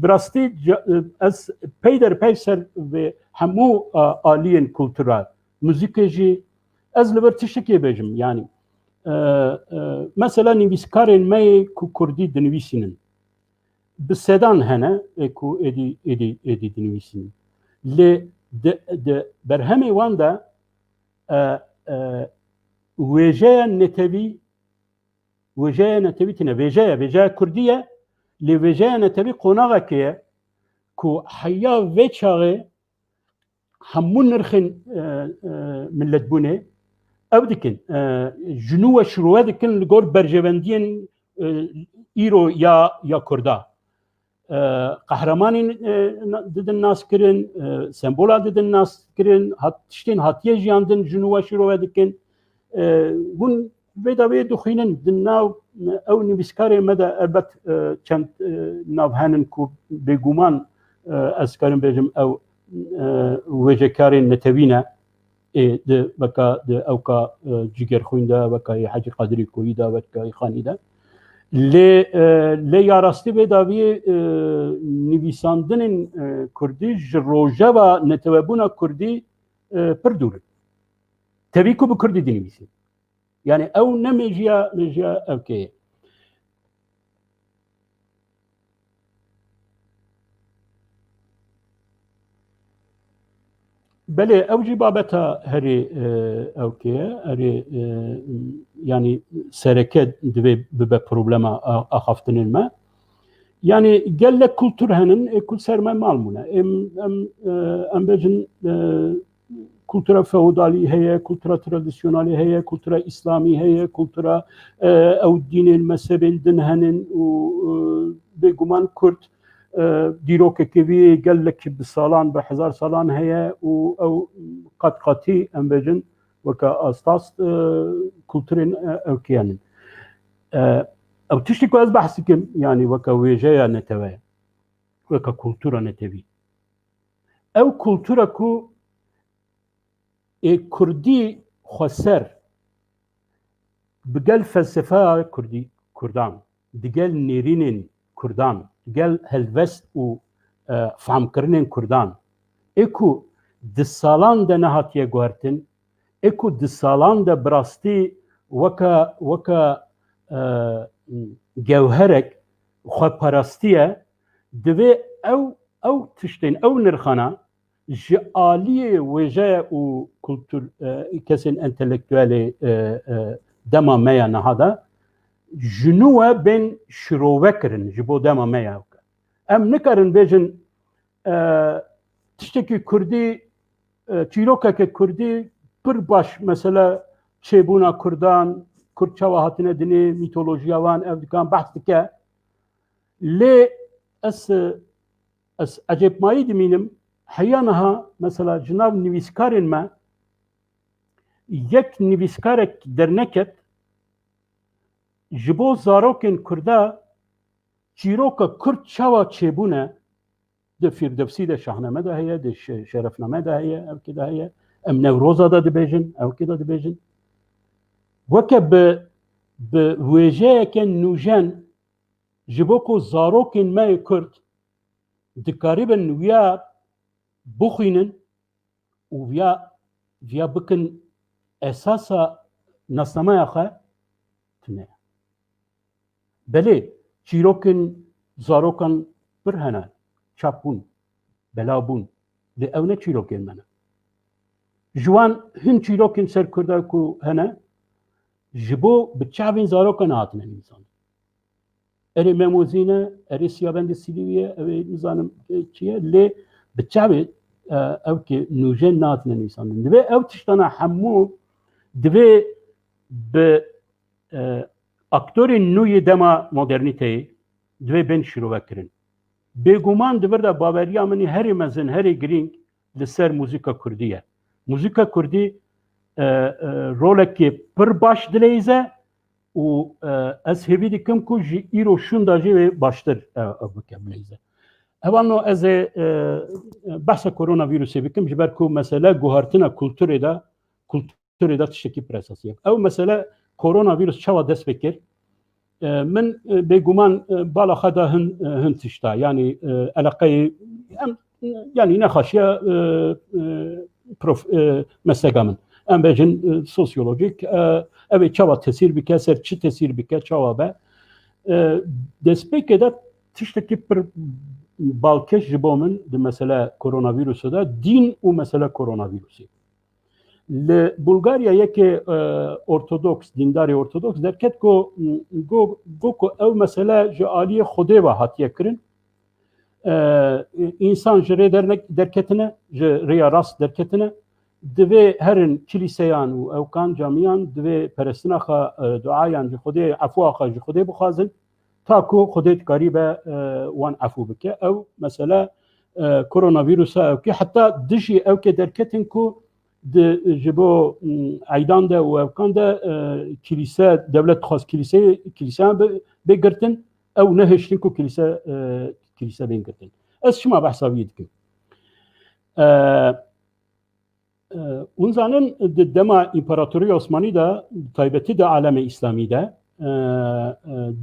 Bi rastî ca-, e, ez peyderpey ser vê hemû, e, aliyên kultura, muzîkê jî, ez li vir tiştekê bêjim, yanî, e, e, mesela nivîskarên me yê ku kurdî dinivîsînin. Bi sedan hene, ê ku êdî, êdî, êdî dinivîsînin. Lê di, di berhemê wan de, e, e, wêjeya netewî, wêjeya netewî tine, vêjeya, vêjeya kurdî ye, lê vêjeya netewî qonaxekê ye ku heya vê çaxê hemû nirxên, e, e, miletbûnê ew dikin. E, ji nû ve şirove dikin li gor berjewendiyên, e, îro ya, ya Kurda. E, qehremanên, e, na-, didin naskirin, e, sembola didin naskirin, hat-, tiştên hatiye jiyandin ji nû ve şirove dikin. E, hûn vê dawiyê dixwînin, di nav ew nivîskarê me de elbet, e, çend, e, nav henin ku bêguman, e, ez karim bêjim ew, e, wêjekarên netewî ne. Ê, di weka, di ewka, e, Cîgerxwîn de, weka yê Hecî Qadirî Koyî de, weka yê Xanî de. Lê, e, lê ya rastî vê dawiyê, e, nivîsandinên, e, kurdî ji rojeva netewebûna kurdî, e, pir dûr in. Tevî ku bi kurdî dinivîsîn. Yanî ew ne mêjiya, mêjiya ewkê ye. Belê, ew jî babeta herî, e, ewkê ye, herî, e, yanî sereke divê bibe problema a-, axaftinên me. Yanî gelek kultur henin, ê ku ser me mal bûne. Em, em, e, em bêjin, e, kultura feodalî heye, kultura tradisyonalî heye, kultura îslamî heye, kultura, e, ew dînên mezhebên din henin û, e, bêguman Kurd, e, dîrokeke wî gelekî bi salan, bi hezar salan heye û ew qat qatî, em bêjin, weke astas, e, kulturên, e, ewkiyan in. E, ew tiştê ku ez behs dikim, yanî weke wêjeya netewe, weke kultura netewî. Ew kultura ku ê kurdî xweser bi gel felsefeya kurdî, kurdan, digel nêrînên kurdan, digel helwest û, e, famkirinên kurdan, ê ku di salan de nehatiye guhertin, ê ku di salan de bi rastî weke, weke, e, gewherek xwe parastiye, divê ew, ew tiştên, ew nirxana ji aliyê wêjeya û kultur, e, kesên entelektuelê, e, e, dema me ya niha de ji nû ve bên şirove kirin ji bo dema me ya. Em nikarin bêjin, e, tiştekî kurdî, e, çîrokeke kurdî pir baş, mesela çêbûna kurdan, kurd çawa hatine dinê, mîtolojiya wan, ev dikan behs dike. Lê ez, e, ez ecêbmayî dimînim, heya niha, mesela, ji nav nivîskarên me yek nivîskarek derneket ji bo zarokên kurda çîroka kurd çawa çêbûne, di Fîrdevsî de, Şahname de heye, di Şe-, Şerefname de heye, ewkê de heye. Em Newroza de dibêjin, ewkê de dibêjin. Weke bi, bi wêjeyeke nûjen ji bo ku zarokên me yê Kurd dikaribin wiya bixwînin û viya, viya bikin esasa nasnameya xwe tune. Belê, çîrokên zarokan pir hene, çap bûn, bela bûn. Lê ew ne çîrokên me ne. Ji wan hin çîrokên ser Kurda ku hene, ji bo bi çavên zarokan hatine nivîsandin. Erê Memozî ne, erê Siyabendê Silîwî ye, ew ê nizanim, e, çi ye, lê bi çavê, e, ew kê nûjen nehatine nivîsandin. Divê ew tiştana hemû divê bi, e, aktorên nû yê dema modernîteyê divê bên şîrove kirin. Bêguman di vir de baveriya min ê herê mezin, herê girîng li ser muzîka kurdî ye. Muzîka kurdî, e, e, rolekê pir baş dileyîze û, e, ez hêvî dikim ku ji îro şûnda jî wê baştir, e, e, bike, bileyze. Hevalno ez ê, e, e, behsa koronavîrusê bikim, ji ber ku mesele guhartina kulturê de, kulturê de tiştekî pir esasî ye. Ew mesele koronavîrus çawa dest pê kir? E, min, e, bêguman, e, bala xwe da hin, e, hin tişta, yanî, e, eleqeyê, em, yanî nexweşiya, e, e, prof-, e, mesleka min. Em bêjin, e, sosyolojîk, e, ev ê çawa tesîr bike, ser çi tesîr bike, çawa be. E, destpêkê de tiştekî pir balkêş ji bo min di mesele koronavîrusê de dîn û mesele koronavîrusê. Li Bulgarya yekê, e, ortodoks, dîndarê ortodoks derket ku, go, go ku ew mesele ji aliyê Xwedê ve hatiye kirin. E, însan ji rê derne-, derketine, ji rêya rast derketine, divê herin kilîseyan û ewkan, camiyan, divê perestina xwe, e, duayan ji Xwedê, efwa xwe ji Xwedê bixwazin, ta ku Xwedê dikarîbe, e, wan efû bike. Ew mesele, e, koronavîrusa ew kê, heta dijî ew kê derketin ku di, ji bo, m, eydan de û ewkan de, e, kilîse, dewlet dixwast kilîseyê, kilîseyan bi-, bê girtin, ew nehiştin ku kilîse, e, kilîse bên girtin. Ez çima behsa wî dikim? E, e, hûn zanin, di dema Împaratoriya Osmanî de, taybetî di alemê Îslamî de, e, e,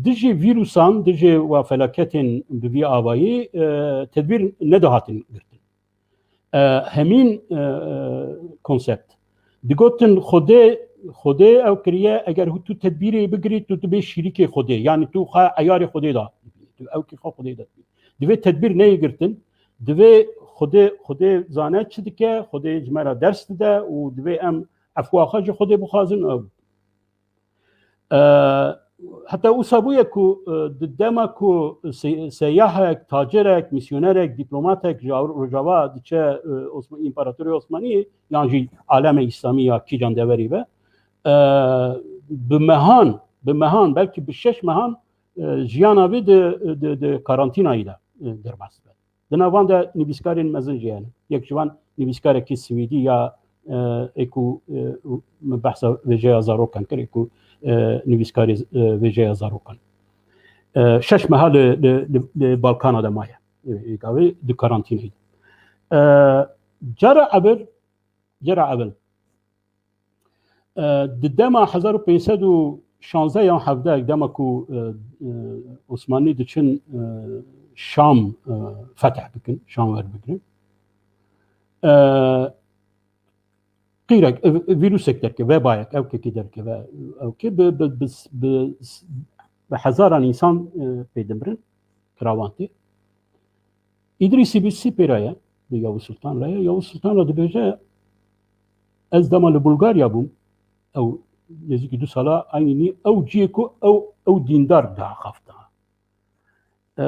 dijî vîrusan, dijî wa felaketên bi vî avayî, e, tedbîr nedihatin girtin. E, hemîn, e, e, konsept. Digotin Xwedê, Xwedê ew kiriye, eger tu tedbîrê bigirî, tu dibê şîrikê Xwedê. Yanî tu xwe eyarê Xwedê da. Tu ew kê xwe Xwedê da. Divê tedbîr neyê girtin. Divê Xwedê, Xwedê zane çi dike, Xwedê ji me re ders dide û divê em efwa xwe ji Xwedê bixwazin. Ew. E, heta wisa bûye ku, e, di dema ku se-, seyahek, tacirek, misyonerek, dîplomatek ji Ewro-, Rojava diçe, e, Osma-, Împaratoriya Osmaniyê yan jî alemê Îslamî ya kîjan deverî be, e, bi mehan, bi mehan, belkî bi şeş mehan, e, jiyana wî di, di, di karantînayî de, e, derbas be. Di nav van de nivîskarên mezin jî hene. Yek ji van nivîskarekî Swîdî ya, e, ê ku, e, min behsa wêjeya zarokan kir, ê ku, e, nivîskarê, e, wêjeya zarokan. E, şeş meha li, li, li, li Balkana de maye. E, ê gavê di karantîneyê de. E, cara evil, cara evil. E, di dema hezar û pênc sed û şazdeh yan hevdeh, dema ku, e, e, Osmanlî diçin, e, Şam, e, fetih bikin, Şam werbigirin. E, qîrek, e, vîrusek derkeve, vebayek, ewkekî derkeve, ewkê bi, bi, bi, bi, bi hezaran însan, e, pê dimirin, kiravantê. Îdrîsî Bîsî pê re ye, bi Yavuz Sultan re ye. Yavuz Sultan re dibêje, ez dema li Bulgarya bûm, ew nêzîkî du sala eynî ew cihê ku ew, ew dîndar diaxafta. E,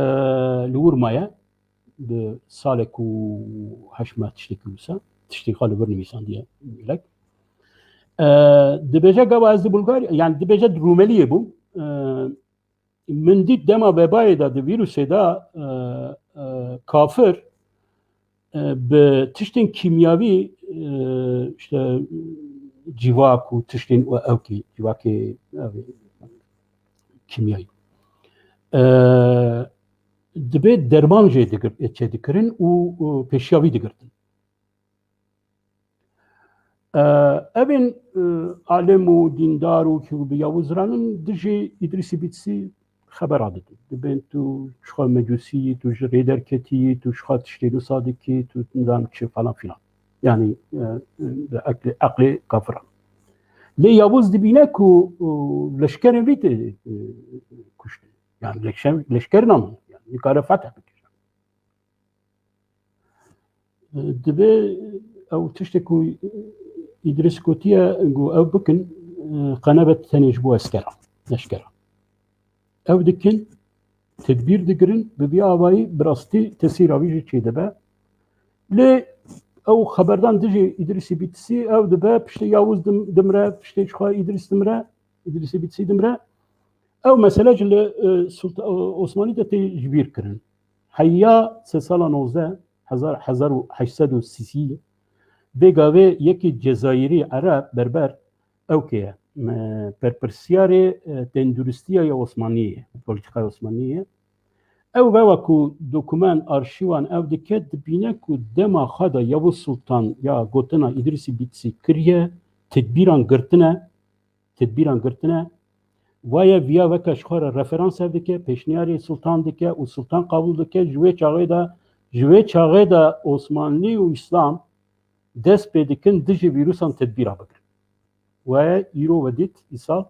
li wir maye, bi salek û heşt meh tiştekî wisa, tiştê xwe li vir nivîsandiye gelek. E, dibêje gava ez li Bulgarya, yani dibêje di Rûmeliyê bûm. E, Min dît dema vebayê de, di vîrusê de, e, e, kafir, e, bi tiştên kîmyavî, e, işte civak û tiştên ewkî, civakê, ev, kîmyayî, e, dibê derman jê digir-, çêdikirin û, û pêşiya wî digirtin. E, evên, e, alim û dîndar û ku bi Yavuz ranin dijî Îdrîsî Bîtsî xebera didin. Dibên tu çixwe mecûsî yî, tu ji rê derketî yî, tu çixwe tiştê wisa dikî, tu nizam çi falan filan. Yani, e, e, eklê, eklê kafiran. Lê Yavuz dibîne ku, e, leşkerên vî tê, e, kuştin. Yani leşker, leşker namin. Yani nikare fetih bike. Divê ew tiştê ku Îdrîs gotiye, ku ew bikin, qe nebe tenê ji bo eskera, leşkera. Ew dikin, tedbîr digirin, bi vî avayî bi rastî tesîra wî jî çêdibe. Lê ew xeberdan dijî Îdrîsî Bîtisî, ew dibe, piştê Yavuz dim-, dimre, piştê çixwe Îdrîs dimre, Îdrîsî Bîtisî dimre. Ew mesele jî li, e, Sulta-, e, Osmanî de tê ji bîr kirin. Heya sê sala nozdeh, hezar, hezar û heşt sed û sî, vê gavê yekî Cezayirî, Ereb, Berber, ew kê ye, me, berpirsiyarê, e, tenduristiya ya Osmaniyê, polîtîkaya Osmaniyê. Ew veva ku dokument, arşîwan ew dike, dibîne ku dema xwe de Yavuz Sultan ya gotina Îdrîsî Bîtisî kiriye, tedbîran girtine, tedbîran girtine. Waye viya weke ji xwe re referans ev dike, pêşniyarê Sultan dike û Sultan qebûl dike. Ji wê çaxê de, ji wê çaxê de Osmanlî û Îslam dest pê dikin dijî vîrusan tedbîra bigirin. Waye îro we dît, îsal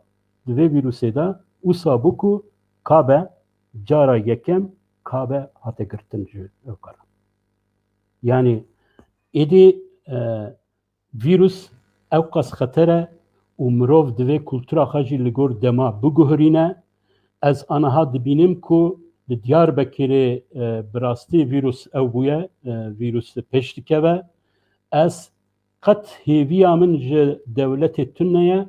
di vê vîrusê de wisa bû ku kabe cara yekem kabe hate girtin ji ew kara. Yani êdî, e, vîrus ewqas xeter e û mirov divê kultura xwe jî li gor dema biguhirîne. Ez aniha dibînim ku li Diyarbekirê, e, bi rastî vîrus ew bûye, e, vîrus pêş dikeve. Ez qet hêviya min ji dewletê tune ye.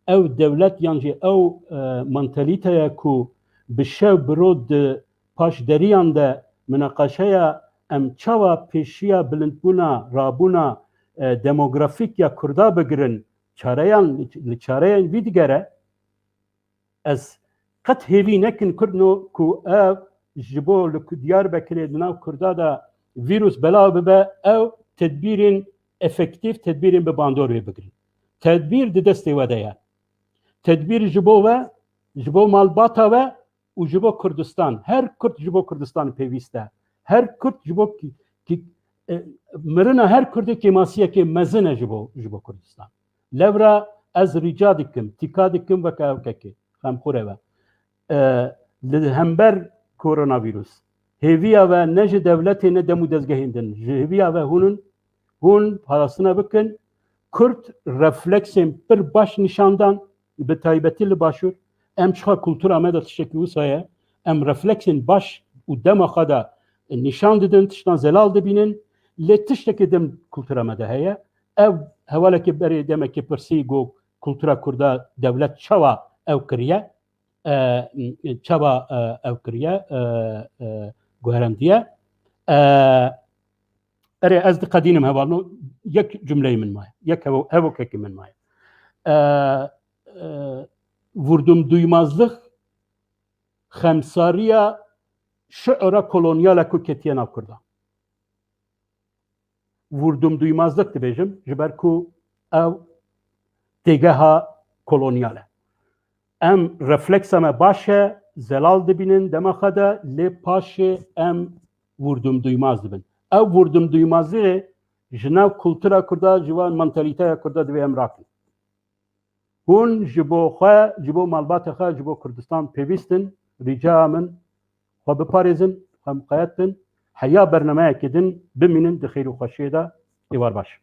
Ew dewlet yan jî ew, e, mantalîteya ku bi şev bi roj di paşderiyan de minaqeşeya em çawa pêşiya bilindbûna, rabûna, e, demografîk ya Kurda bigirin, çareyan, li çareyan vî digere. Ez qet hêvî nekin Kurdno ku ev ji bo li ku-, Diyarbekirê di nav Kurda de vîrus belav bibe, ew tedbîrên efektîf, tedbîrên bi bandor wê bigirin. Tedbîr di destê we de ye. Tedbîr ji bo we, ji bo malbata we û ji bo Kurdistan. Her Kurd ji bo Kurdistan pêwîst e. Her Kurd ji bo ki-, ki-, e, mirina her Kurdê kêmasiyekê mezin e ji bo, ji bo Kurdistan. Lewra ez rica dikim, tîka dikim weke ewkekê, xemxurê ve. E, li hember koronavîrus, hêviya ve ne ji dewletê ne dem û dezgehên din, ji hêviya ve hûn in, hûn parastina bikin, Kurd refleksên pir baş nîşan dan, bi taybetî li Başûr. Em çixa kultura me de tiştekî wisa ye, em refleksên baş û dema xwe de nîşan didin, tiştan zelal dibînin, lê tiştekî din kultura me de heye. Ev hevalekî berê demekî pirsî, got, kultura Kurda dewlet çawa ew kiriye? E, çawa, e, ew kiriye, e, e, guherendiye? E, erê, ez diqedînim hevalno, yek cumleyê min maye, yek hevo-, hevokekî min maye. E, e, vurdumduymazlık xemsariya şi'ra kolonyal e ku ketiye nav Kurdan. Vurdumduymazlık dibêjim, ji ber ku ew têgeha kolonyal e. Em refleksa me baş e, zelal dibînin dema xwe de, lê paşê em vurdumduymaz dibin. Ew vurdumduymazlî ji nav kultura Kurda, ji van mantalîteya Kurda divê em rakin. Hûn ji bo xwe, ji bo malbata xwe, ji bo Kurdistan pêwîst in, rica min, xwe biparêzin, xwe miqayet bin, heya bernameyekê din bimînin di xêr û xweşiyê de. Êvar baş.